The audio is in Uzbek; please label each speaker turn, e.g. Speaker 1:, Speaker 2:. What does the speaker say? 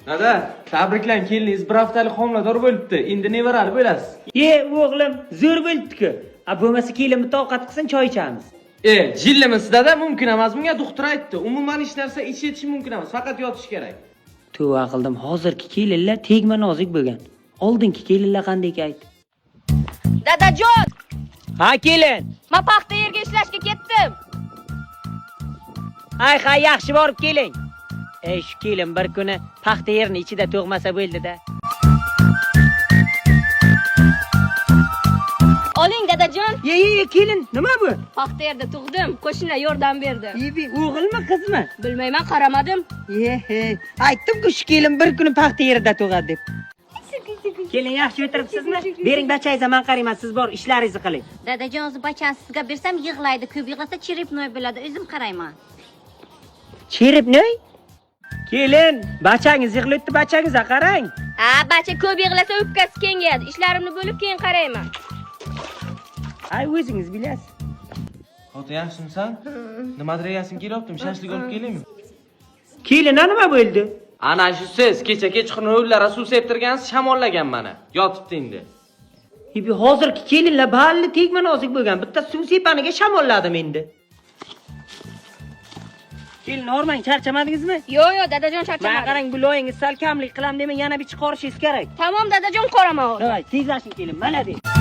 Speaker 1: Dada, tabriklang, keliningiz bir haftalik homilador bo'libdi. Endi nevarali bo'lasiz.
Speaker 2: Ye, o'g'lim, zo'r bo'libdi-ku. A bo'lmasa kelin bitta ovqat qilsin, choy ichamiz.
Speaker 1: E, jillimisiz dada, mumkin emas. Bunga doktor aytdi. Umuman hech narsa ichish etish mumkin emas, faqat yotish kerak.
Speaker 2: Tavba qildim, hozirgi kelinlar tegma nozik bo'lgan. Oldingi kelinlar qanday ayt?
Speaker 3: Dadajon,
Speaker 2: Ha, kelin.
Speaker 3: men paxta yerga ishlashga ketdim.
Speaker 2: Ay, ha, yaxshi borib keling. Ey, shu kelin bir kuni paxta yerini ichida tug'masa bo'ldi-da.
Speaker 3: Oling dadajon.
Speaker 2: Ye, ye, ye, kelin, nima bu?
Speaker 3: Paxta yerda tug'dim, qo'shnilar yordam berdi.
Speaker 2: Yebi, o'g'ilmi, qizmi?
Speaker 3: Bilmayman, qaramadim.
Speaker 2: Ye, he, aytdim-ku shu kelin bir kuni paxta yerida tug'adi deb. Kelin yaxshi o'tiribsizmi? Bering bachangizni, men qarayman, siz bor ishlaringizni qiling.
Speaker 4: Dadajon, o'zi bachani sizga bersam yig'laydi, ko'p yig'lasa черепной bo'ladi, o'zim qarayman.
Speaker 2: Черепной? Kelin, bachangiz yig'layapti, bachangizga qarang.
Speaker 3: Ha, bacha ko'p yig'lasa o'pkasi kengayadi. Ishlarimni bo'lib keyin qarayman.
Speaker 2: Ay, o'zingiz bilasiz.
Speaker 1: Xotin, yaxshimisan? Nimadir yegasim kelyaptimi? Shashlik olib kelaymi?
Speaker 2: Kelin, nima bo'ldi?
Speaker 1: Ana shu siz kecha kechqurun o'g'illara suv septirgansiz, shamollagan mana. Yotibdi endi.
Speaker 2: Yebi, hozirgi kelinlar balli tegma nozik bo'lgan. Bitta suv sepaniga shamolladim endi. Kelin, hormang, charchamadingizmi?
Speaker 3: Yo'q, yo'q, dadajon
Speaker 2: Mana
Speaker 3: charchamadim.
Speaker 2: qarang, bu loyingiz sal kamlik qilam demang, yana bir chiqarishingiz kerak.
Speaker 3: Tamom dadajon, qoraman hozir.
Speaker 2: Давай, tezlashing kelin, молодец.